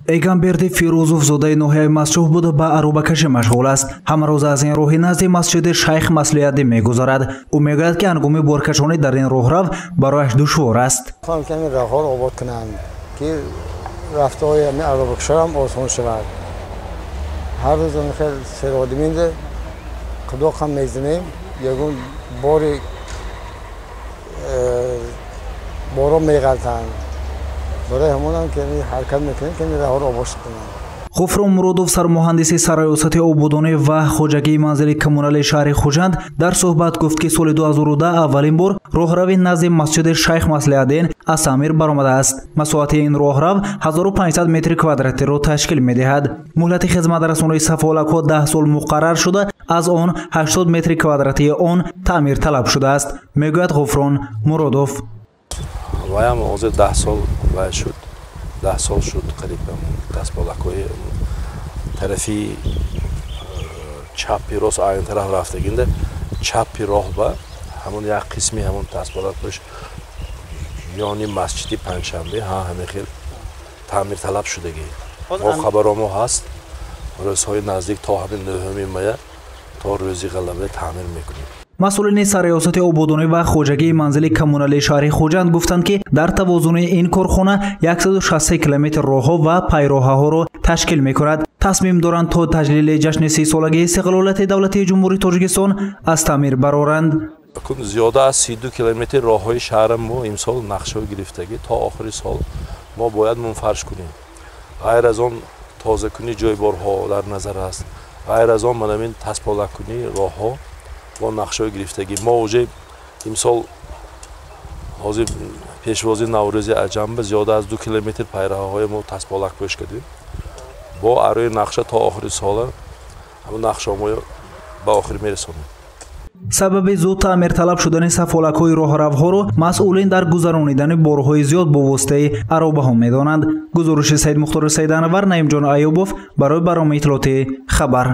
Эгамберди Фирӯзов зодаи ноҳияи Мастчоҳ буда, ба аробакашӣ машғул аст. Ҳамарӯза аз ин роҳи назди масҷиди Шайх Маслиҳатдин мегузарад. Ӯ мегӯяд, ки ҳангоми боркашонӣ дар ин роҳрав барояш душвор аст. Хоҳам, ки ҳамин роҳҳоро обод кунанд, ки рафтаҳои ҳамин аробакашоам осон шавад. Ҳар рӯз хел серодиминде қудоқам мезанем, ягон бори боро меғалтанд. Барои ҳамонам ки ҳаракат мекунем, ки роҳҳоро обод кунанд. Ғуфрон Муродов, сармуҳандиси сарраёсати ободонӣ ва хоҷагии манзили коммуналии шаҳри Хуҷанд, дар суҳбат гуфт, ки соли 2010 аввалин бор роҳрави назди масҷиди Шайх Маслиҳатдин аз таъмир баромадааст. Масоҳати ин роҳрав 1500 метри квадратиро ташкил медиҳад. Муҳлати хизматрасонии сафолакҳо 10 сол муқаррар шуда, аз он 80 метри квадратии он таъмирталаб шудааст, мегӯяд Ғуфрон Муродов. Ваям ҳозир 10 сол вай шуд, 10 сол шуд қариб. Дастболакҳои тарафи чапи рост, айн тараф рафтагинда чапи роҳ ба ҳамон як қисми ҳамон дастболакҳош ёни масҷиди Панҷшанбе ҳа ҳамин хел таъмирталаб шудагӣ. Мо хабаро мо ҳаст, рӯзҳои наздик то ҳамин 9 мая, то рӯзи Ғалаба таъмир мекунем. Масъулини сарраёсати ободонӣ ва хоҷагии манзили коммуналии шаҳри Хуҷанд гуфтанд, ки дар тавозуни ин корхона 163 километр роҳҳо ва пайроҳаҳоро ташкил мекунад. Тасмим доранд, то таҷлили ҷашни 30-солагии истиқлолияти давлатии Ҷумҳурии Тоҷикистон аз таъмир бароранд. Зиёда аз 32 километр роҳҳои шаҳра мо имсол нақшао гирифтагӣ, то охири сол мо бояд мунфарш кунем. Ғайр аз он, тозакунии ҷойборҳо дар назар аст. Ғайр аз он, манамин тасполаккунии роҳҳо бо нақшаҳои гирифтагӣ. Мо уже имсол ҳозир пешвози Наврӯзи аҷамба зиёда аз 2 километр пайраҳаҳои мо тасполак пӯш кардем. Бо арӯи нақша то охири сола ҳамон нақшаҳо мо ба охир мерасонем. Сабаби зуд таъмирталаб шудани сафолакҳои роҳравҳоро масъулин дар гузаронидани борҳои зиёд бо воситаи аробаҳо медонанд. Гузориши Саидмухтори Саиданавар, Наимҷон Аюбов барои барномаи иттилоотии «Хабар».